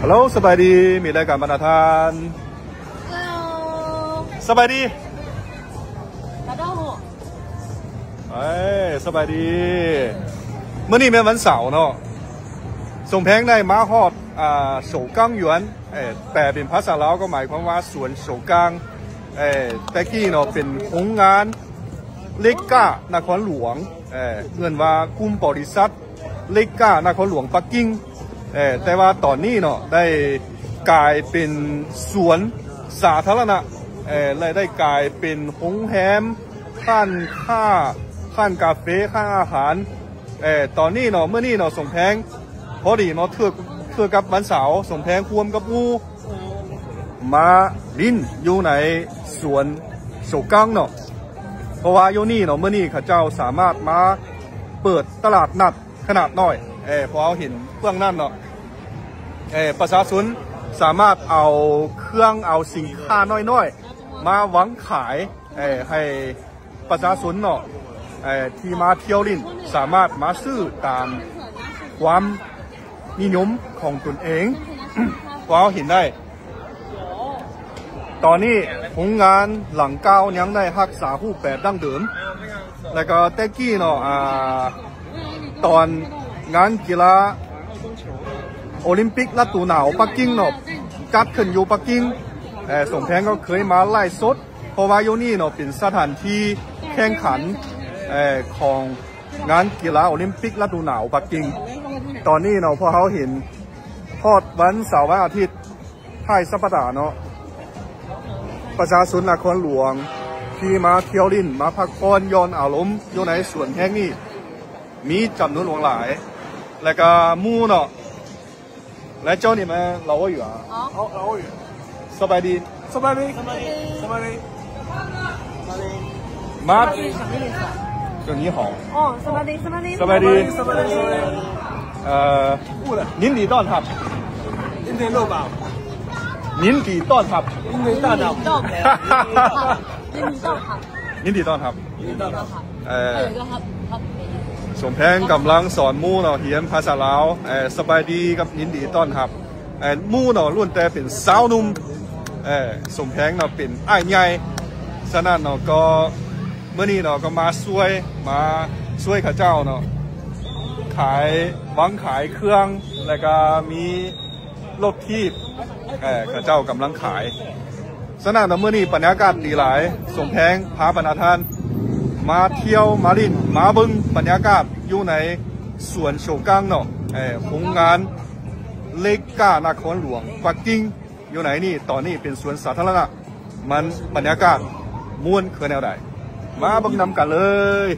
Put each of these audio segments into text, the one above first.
Hello ສະບາຍດີ ມີລາຍການບັນດາທ່ານ. Hello ສະບາຍດີ ເອີຍ ສະບາຍດີ. ມື້ນີ້ແມ່ນວັນເສົາເນາະ ສົມແພງໄດ້ມາຮອດ ອ່າ ໂສກັງຢວນ ເອີ ແປເປັນພາສາລາວກໍໝາຍຄວາມວ່າສວນໂສກັງ. ເອີ ແຕ່ກີ້ເນາະ ເປັນໂຮງງານເຫຼັກກ້ານະຄອນຫຼວງ ເອີ ເອີ້ນວ່າກຸ່ມບໍລິສັດເຫຼັກກ້ານະຄອນຫຼວງປັກກິ່ງ. ເອີ ແຕ່ວ່າຕອນນີ້ເນາະ ໄດ້ກາຍເປັນສວນສາທາລະນະ ເອີ ແລະ ໄດ້ກາຍເປັນໂຮງແຮມ, ຮ້ານຄ້າ, ຮ້ານກາເຟ, ຮ້ານອາຫານ. ເອີ ຕອນນີ້ເນາະ ມື້ນີ້ເນາະ ສົມແພງພໍດີເນາະ ຖືກ ຖືກກັບວັນເສົາ ສົມແພງຮ່ວມກັບໝູ່ມາຫຼິ້ນຢູ່ໃນສວນໂສກັງເນາະ ເພາະວ່າຢູ່ນີ້ເນາະ ມື້ນີ້ເຂົາເຈົ້າສາມາດມາເປີດຕະຫຼາດນັດຂະໜາດນ້ອຍ. ເອີ ເພາະເຮົາເຫັນເບື້ອງນັ້ນເນາະ ເອີ ປະຊາຊົນສາມາດເອົາເຄື່ອງ ເອົາສິນຄ້ານ້ອຍໆ ມາວາງຂາຍ ເອີ ໃຫ້ ປະຊາຊົນເນາະ ເອີ ທີ່ມາທ່ຽວຫຼິ້ນ ສາມາດມາຊື້ຕາມຄວາມນິຍົມຂອງຕົນເອງ. ເຮົາເຫັນໄດ້ ຕອນນີ້ໂຮງງານຫຼັງກ່າວຍັງໄດ້ຮັກສາຮູບແບບດັ້ງເດີມ ແລ້ວກໍແຕ່ກີ້ເນາະ ອາ ຕອນງານກິລາໂອລິມປິກລະດູໜາວປັກກິ່ງເນາະ ຈັດຂຶ້ນຢູ່ປັກກິ່ງ ເອີ ສົມແພງກໍເຄີຍມາໄລຟ໌ສົດ ເພາະວ່າຢູ່ນີ້ເນາະ ເປັນສະຖານທີ່ແຂ່ງຂັນ ເອີ ຂອງງານກິລາໂອລິມປິກລະດູໜາວປັກກິ່ງ. ຕອນນີ້ເນາະ ພວກເຮົາເຫັນຮອດວັນເສົາ ວັນອາທິດ ທ້າຍສັບປະດາເນາະ ປະຊາຊົນນະຄອນຫຼວງທີ່ມາທ່ຽວຫຼິ້ນ ມາພັກຜ່ອນຢ່ອນອາລົມຢູ່ໃນສວນແຫ່ງນີ້ ມີຈຳນວນຫຼວງຫຼາຍ ແລະກະໝູ່ເນາະ ແລະເຈົ້ານີ້ມາລາວຢູ່ອະ? ອໍ ລາວຢູ່. ສະບາຍດີ ສະບາຍດີ ສະບາຍດີ ສະບາຍດີ ມາ ສະບາຍດີ ສະບາຍດີ ອໍ ສະບາຍດີ ສະບາຍດີ ສະບາຍດີ ເອີ ຍິນດີຕ້ອນຮັບ ຍິນດີຕ້ອນຮັບ ຍິນດີຕ້ອນຮັບ ຍິນດີຕ້ອນຮັບ ຍິນດີຕ້ອນຮັບ ຍິນດີຕ້ອນຮັບ ຍິນດີຕ້ອນຮັບ. ເອີ ສົມແພງກຳລັງສອນໝູ່ເນາະ ຮຽນພາສາລາວ ເອີ ສະບາຍດີກັບຍິນດີຕ້ອນຮັບ. ເອີ ໝູ່ເນາະ ລ້ວນແຕ່ເປັນຊາວໜຸ່ມ ເອີ ສົມແພງເນາະ ເປັນອ້າຍໃຫຍ່. ສະນັ້ນເນາະ ກໍມື້ນີ້ເນາະ ກໍມາຊ່ວຍ ມາຊ່ວຍເຂົາເຈົ້າເນາະ ຂາຍ ວາງຂາຍເຄື່ອງ ແລ້ວກໍມີລົດຖີບ ເອີ ເຂົາເຈົ້າກຳລັງຂາຍ. ສະນັ້ນເນາະ ມື້ນີ້ບັນຍາກາດດີຫຼາຍ ສົມແພງພາບັນດາທ່ານມາທ່ຽວ ມາຫຼິ້ນ ມາເບິ່ງບັນຍາກາດຢູ່ໃນສວນໂຊກັງເນາະ ເອີ ໂຮງງານເຫຼັກກ້ານະຄອນຫຼວງປັກກິ່ງຢູ່ໃນນີ້. ຕອນນີ້ເປັນສວນສາທາລະນະ ມັນບັນຍາກາດມ່ວນຄືແນວໃດ ມາເບິ່ງນຳກັນເລີຍ.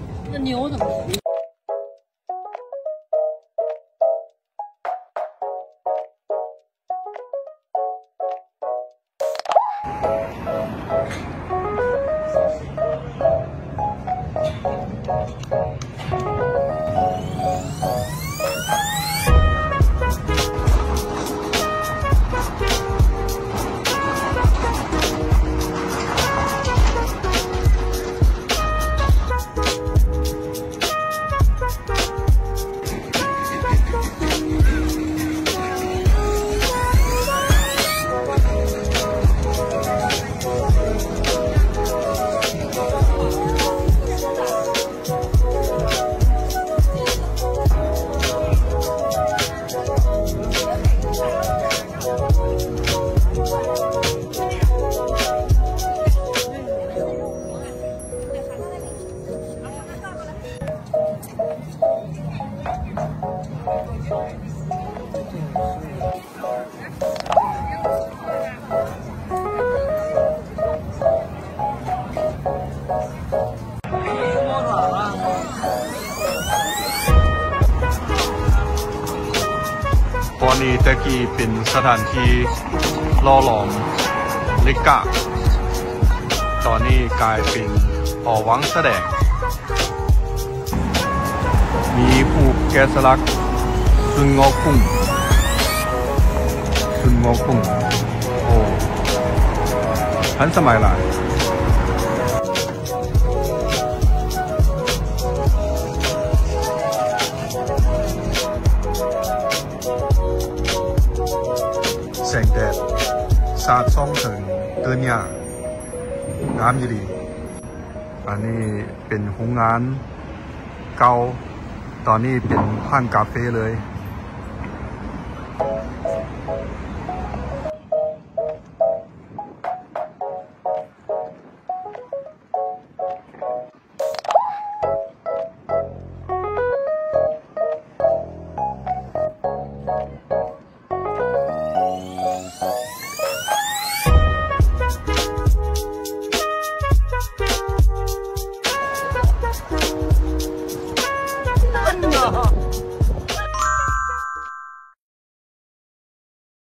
ບ່ອນນີ້ແຕ່ກີ້ເປັນສະຖານທີ່ຫຼໍ່ຫຼອມເຫຼັກກ້າ ຕອນນີ້ກາຍເປັນຫໍວັງສະແດງ. ມີຮູບແກະສະຫຼັກຊຸນງໍຄຸງ ຊຸນງໍຄຸງ ໂອ້ ທັນສະໄໝຫຼາຍ. ຕອ ຕາດສ່ອງເຖິງເຕີນຫຍ້າ ງາມອີ່ຫຼີ. ອັນນີ້ເປັນໂຮງງານເກົ່າ, ຕອນນີ້ເປັນຮ້ານກາເຟເລີຍ.